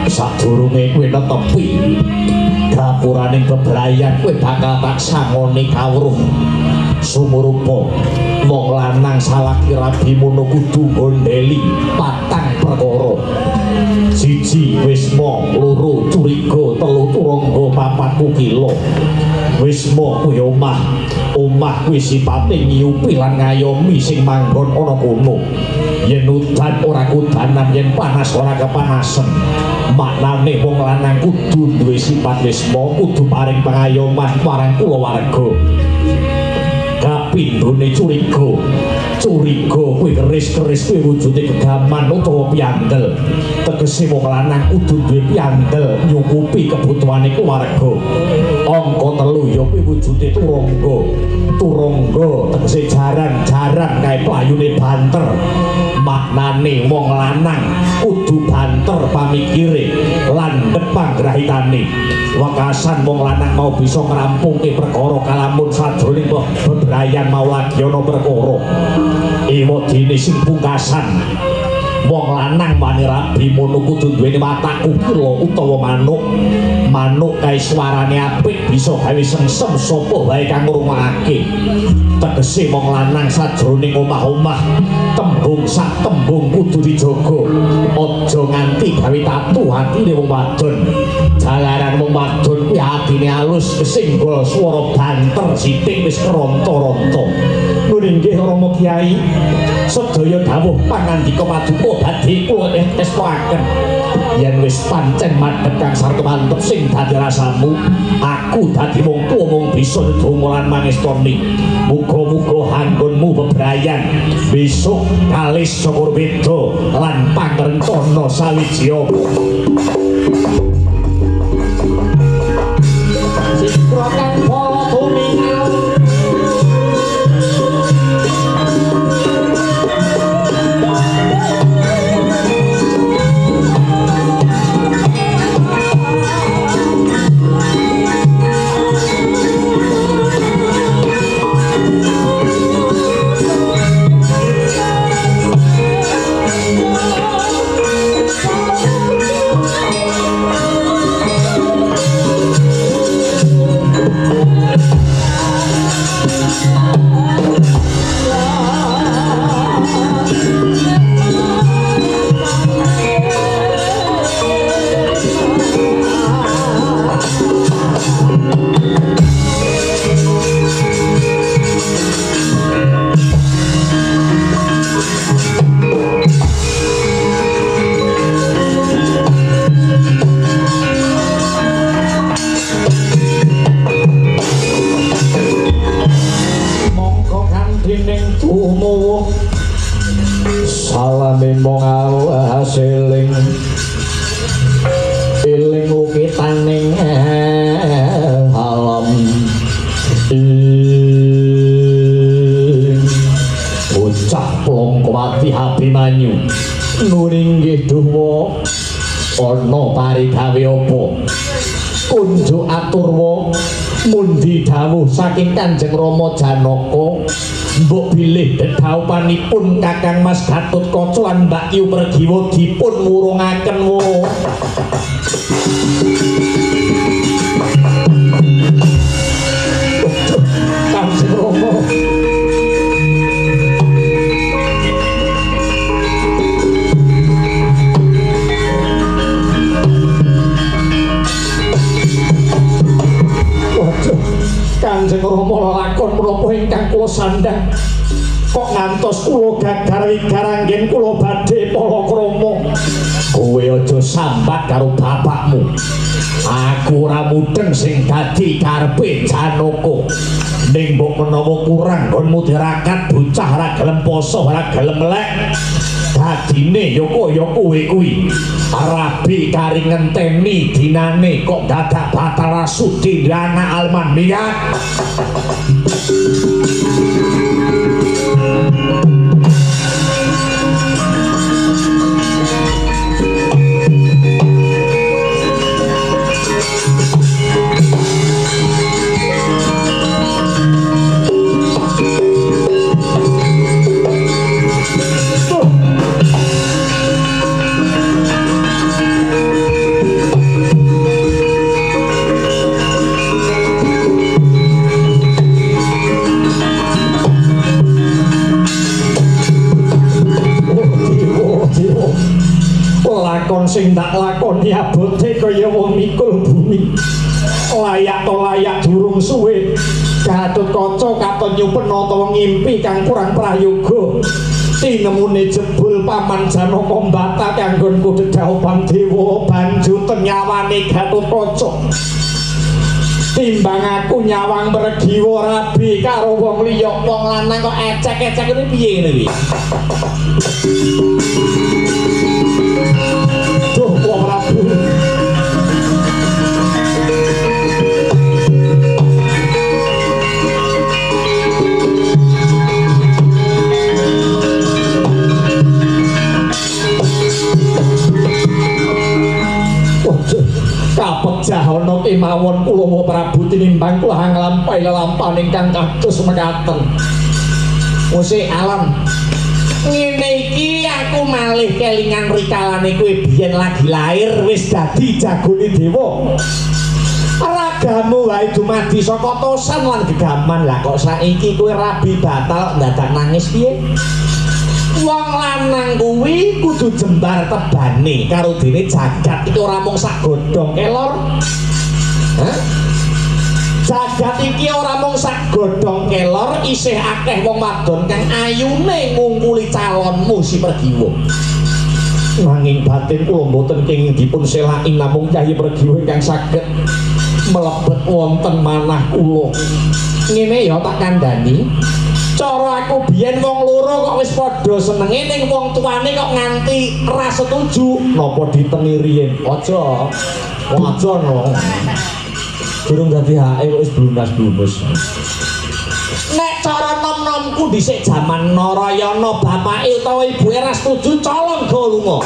Sadurunge kowe netepi gapuraning bebrayan kowe bakal tak sangoni kawruh sumurupa. Wong lanang salaki rabi mono kudu gondeli patang perkara. Siji wisma, loro curiga, telu turangga, papat kukila. Wisma kuwi omah, omah kuwi sipate ngiyupi lan ngayomi sing manggon ana kono. Yen udan ora kudanan, yen panas ora kepanasen. Maknane wong lanang kudu duwe sifat wisma, kudu paring pangayoman marang kulawarga. Kapindhone curiga, curiga kuwi keris-keris kuwi wujude gegaman utawa piandel. Tegese wong lanang kudu duwe piandel nyukupi kebutuhane keluarga. Angka telu ya kuwi wujude turangga. Turangga tegese jaran-jaran kae playune banter. Maknane wong lanang kudu banter pamikire landhep panggrahitane. Wekasan wong lanang mau bisa ngrampungke perkara kalamun sajroning bebrayan mau lagi ana perkara. Ewadene sing pungkasan, wong lanang wani rabi mono kudu duweni watak kukila utawa manuk. Manuk kae suarane apik bisa gawe sengsem sapa wae kang ngrungokake. Tegese wong lanang sajroning omah-omah tembung sak tembung kudu dijaga. Aja nganti gawe tatu atine wong wadon. Jalaran wong wadon kuwi atine alus kesinggol swara banter sithik wis keronta-ronta. Nuwun inggih Rama Kyai, sedaya dawuh pangandika paduka badhe kula estoaken. Yen wis pancen madhep kang sarta mantep sing dadi rasamu, aku dadi wong tuwa mung bisa ndonga lan mangestoni. Muga-muga anggonmu bebrayan besok kalis Cakurweda lan pangrencana sawiji apa. Sikra kang pala tumingal salame mung aseling eling lukitaning alam ing bocah Plongkowati Abimanyu. Nuwun inggih duwa, ana parigawe apa? Kunjuk aturwa mundi dawuh saking Kanjeng Rama Janaka. Mbok bilih dedhaupanipun Kakang Mas Gatotkaca lan Mbak Yu Pregiwa dipun wurungaken wa. Kanjeng Rama. Waduh, Kanjeng Rama lakon menapa ingkang kula sandhang kok ngantos kula gagar wigar anggen kula badhe palakrama. Kowe aja sambat karo bapakmu. Aku ora mudeng sing dadi karepe Janaka. Ning mbok menawa kurang nggonmu dirakat bocah ora gelem poso, ora gelem melek. Dadine ya kaya kowe kuwi. Rabi kari ngenteni dinane kok dadak batal sudi anak alman miyat. Sing tak lakoni abote kaya wong mikul bumi. Layak to layak durung suwe. Gatotkaca katon nyupen utawa ngimpi kang kurang prayoga. Tinemune jebul Paman Janaka mbatak anggonku dedhaupan dewa banjur tenyawane Gatotkaca. Timbang aku nyawang Pregiwa rabi karo wong liya, wong lanang kok ecek-ecek ngene piye ngene iki. Duh wong rabi. Kapejah ana kemawon kula Prabu tinimbang kula nglampahi lelampahan ingkang kados mekaten. Musik alam. Ngene iki aku malih kelingan rikalane kowe biyen lagi lahir wis dadi jagone dewa. Ragamu wae dumadi saka tosan lan gegaman. Lah kok saiki kowe rabi batal ndadak nangis piye? Wong lanang kuwi kudu jembar tebane karo dene jagat iki ora mung sak godhong kelor. Hah? Jagat iki ora mung sak godhong kelor, isih akeh wong wadon kang ayune ngungkuli calonmu si Pregiwa. Nanging batin kula mboten kenging dipun selaki namung Kyai Pregiwa ingkang saged mlebet wonten manah kula. Ngene ya tak kandhani. Cara aku biyen wong loro kok wis padha senenge ning wong tuane kok nganti ra setuju. Napa ditengi riyin? Aja. Wong aja no. Durung dadi hae kok wis blunas-blunus. Nek cara nom-nomku dhisik jaman Narayana bapake utawa ibuke ra setuju colong go lunga.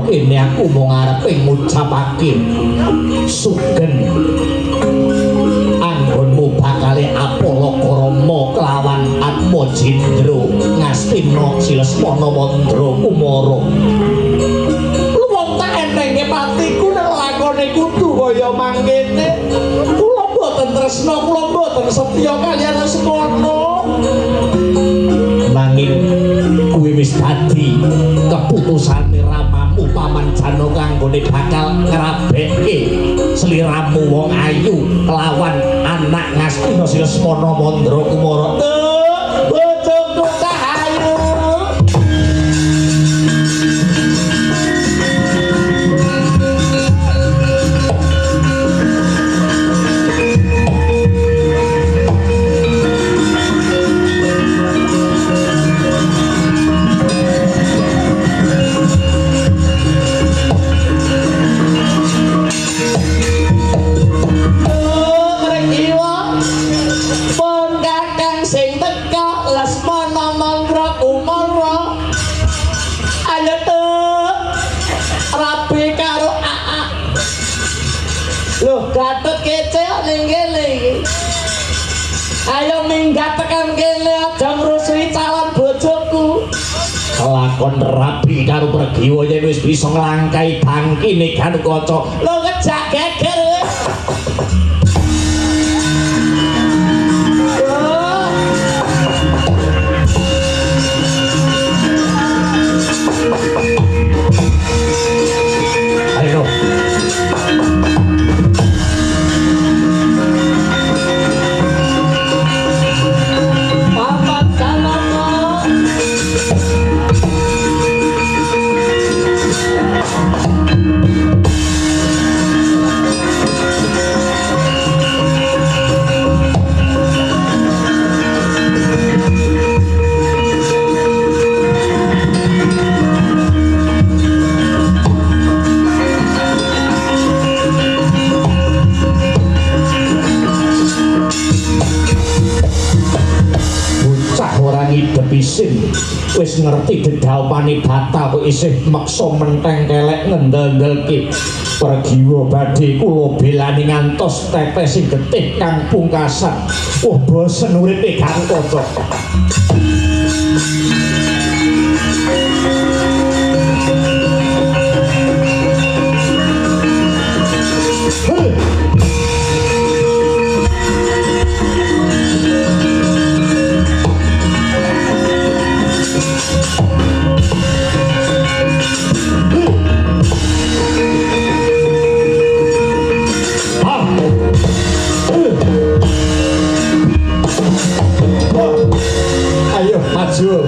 Kene aku mung arepe ngucapake sugeng anggonmu bakale Apala Karama kelawan Atmajendra Ngastina Silesmana Mandra Kumara. Luwung tak enenge patiku nek lakone kudu kaya mangkene. Kula mboten tresna, kula mboten setya kaliyan Lesmana. Nanging kuwi wis dadi keputusane ramamu Paman Janaka anggone bakal ngrabekke sliramu wong ayu kelawan anak Ngastina Silesmana Mandra Kumara. Bojoku cah ayu. Sing Gatut kece kok ning kene iki. Ayo minggat tekan kene aja ngrusuhi calon bojoku. Kelakon rabi karo Pregiwa yen wis bisa nglangkai bangkine Gatotkaca. Lho ngejak geger. Ayo. Papat saloko. Bocah ora ngidep isin, wis ngerti dedhaupane batal kok isih meksa menteng kelek ngendel-ndelke. Pregiwa badhe kula belani ngantos tetesing getih kang pungkasan. Wah, bosen uripe Gatotkaca. Hei. Ayo maju.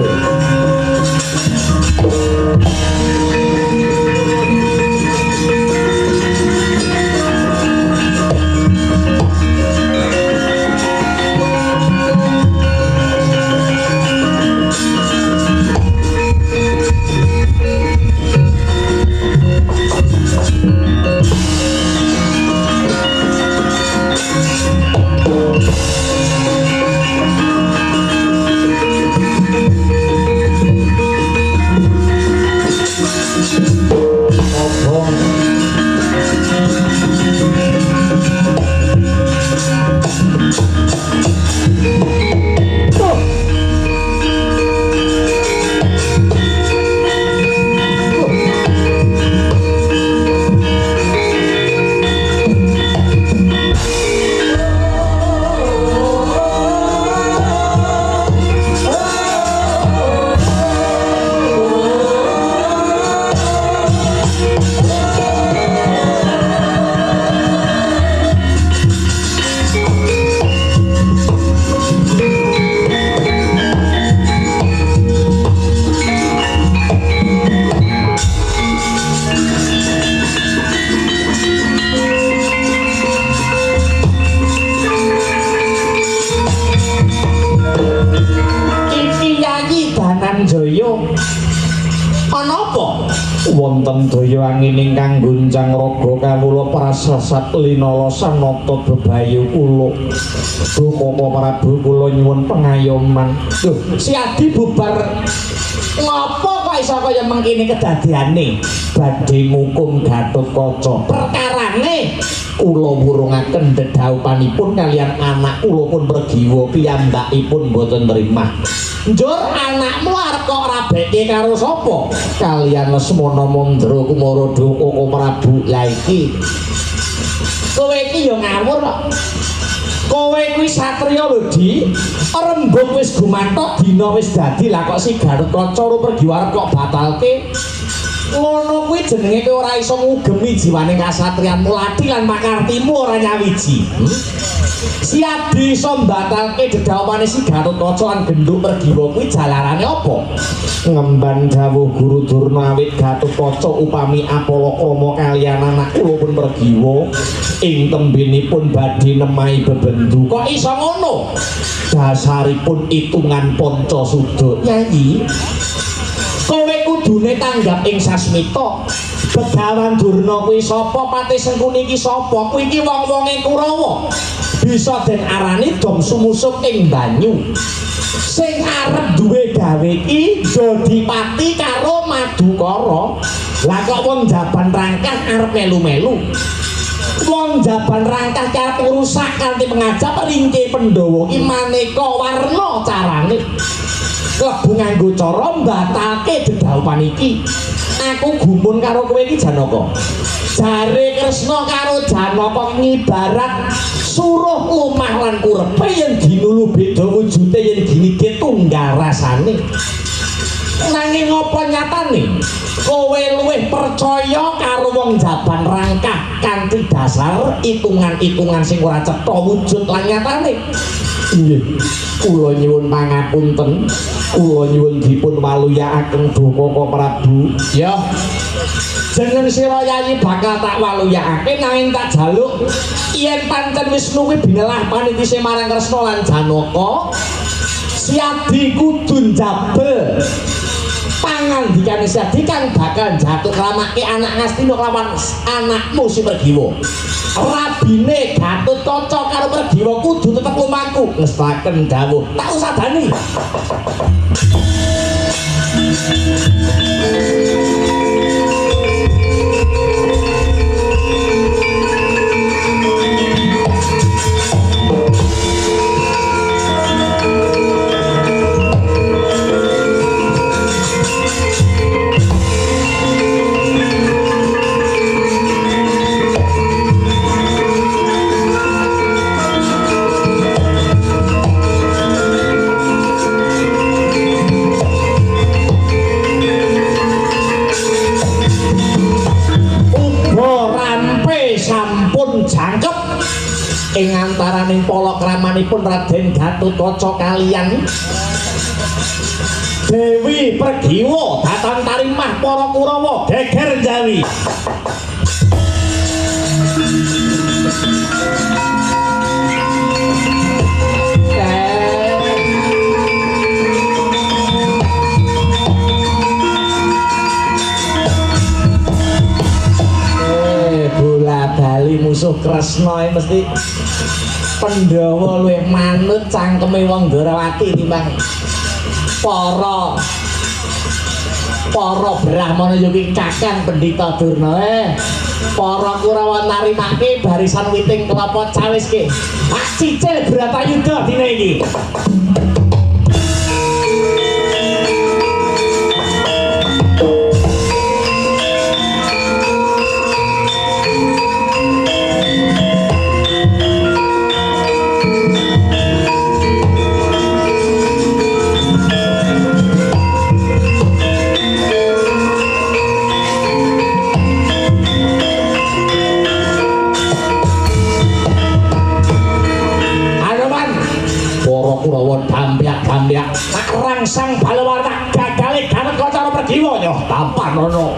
Obong. Oh. Iki Yayi Dananjaya. Ana apa? Wonten daya angin ingkang guncang raga kawula prasasat linala sanata bebayu kula. Duh Koko Prabu kula nyuwun pengayoman. Duh, si Adi bubar ngopo kok iso kaya mengkene kedadeane? Badhe ngukum Gatotkaca. Perkarane Kula wurungaken dedhaupanipun kaliyan anak kula pun Pregiwa piyambakipun boten nrimah. Njur anakmu arep kok rabeke karo sapa? Kaliyan Lesmana Mandra Kumara Duh Koko Prabu. Lah iki Kowe iki ya ngawur kok. Kowe kuwi satriya lho, Di. Rembug wis gumanthok, dina wis dadi, lah kok si Gatotkaca ora Pregiwa arep kok batalke. Ngono kuwi jenenge kowe ora iso ngugemi jiwane kasatriyan Muladi lan pakartimu ora nyawiji. Si Adi iso mbatalke dedhaupane si Gatotkaca lan genduk Pregiwa kuwi jalarane apa? Ngemban dawuh Guru Durna awit Gatotkaca upami apalakrama kaliyan anak kula pun Pregiwa ing tembenipun badhe nemahi bebendu. Kok iso ngono? Dasaripun itungan Pancasuda. Yayi, kowe kudune tanggap ing sasmita. Begawan Durna kuwi sapa? Patih Sengkuni iki sapa? Kuwi iki wong-wonge Kurawa. Bisa den arani dom sumusup ing banyu. Sing arep duwe gawe iki Jodipati karo Madukara. Lah kok wong jaban rangkah arep melu-melu. Wong Jaban Rangkah ki arep ngrusak kanthi pengajap ringke Pandhawa ki maneka warna carane. Klebu nganggo cara mbatalke dedhaupan iki. Aku gumun karo kowe iki Janaka. Jare Kresna karo Janaka ngibarat suruh lumah lan kurepe yen dinulu beda wujute yen dinige tunggal rasane. Nanging apa nyatane kowe luwih percaya karo wong Jaban Rangkah kanthi dasar itungan-itungan sing ora cetha wujud lan nyatane? Nggih, kula nyuwun pangapunten, kula nyuwun dipun waluyakaken Bapak Prabu. Ya. Jeneng sira Yayi bakal tak waluyakake nanging tak jaluk yen pancen Wisnu kuwi binelah panitise marang Kresna lan Janaka, Siadi kudu njabel pangandikane Siadi kang bakal jatuh klamake anak Ngastina kelawan anakmu si Pergiwa. Rabine Gatotkaca karo Pergiwa kudu tetep lumaku. Ngestaken dawuh tak usadani. Jangkep ing antaraning palakramanipun Raden Gatotkaca kaliyan Dewi Pergiwa datan tarimah para Kurawa geger Jawi. Bali musuh Kresna mesti Pandhawa luwih manut cangkeme wong Ndrawati timbang para Brahmana ya kuwi Kakang Pendhita Durna. Para Kurawa narimake barisan witing kelapa cawiske. Tak cicil Bratayuda dina iki. Dampiak-dampiak tak rangsang balawar tak gagale Gatotkaca Pergiwa nyoh tampanono.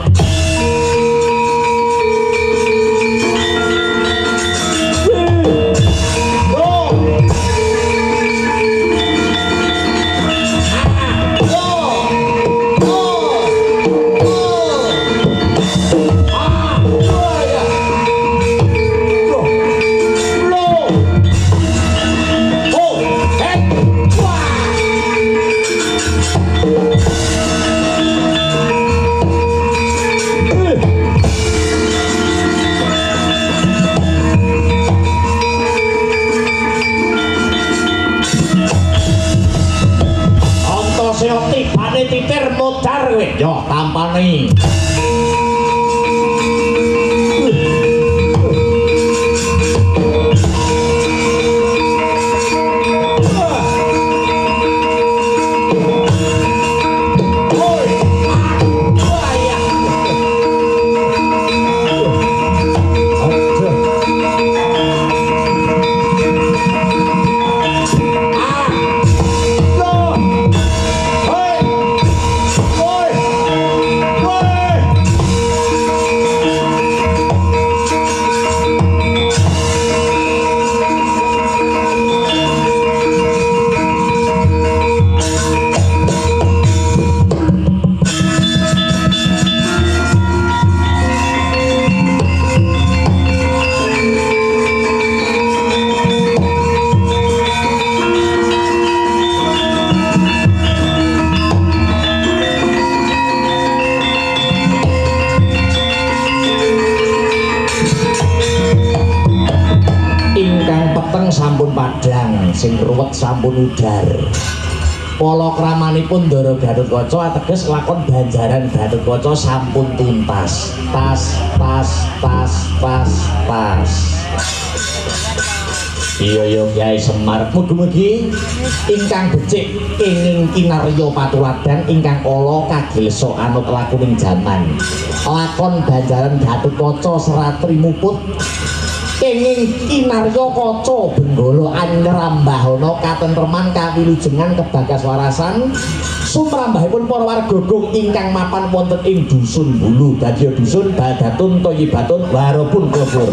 Tibane titir modar kowe. Yo tampane. Oi! Oi! Oi! Peteng sampun padhang, sing ruwet sampun udar. Palakramanipun Ndara Gatotkaca ateges lakon Banjaran Gatotkaca sampun tuntas. Tas tas tas tas tas. Iya ya Kyai Semar, mugi-mugi ingkang becik kenging kinarya patuladan ingkang ala kagilsa anut lakuning jaman. Lakon Banjaran Gatotkaca Serat Trimuput kenging kinarya kaca benggala anyrambahana katentreman kawilujengan kebagas warasan sumrambahipun para warga gong ingkang mapan wonten ing dusun Bulu dadiya dusun Baldatun Thayyibatun warupun klebur.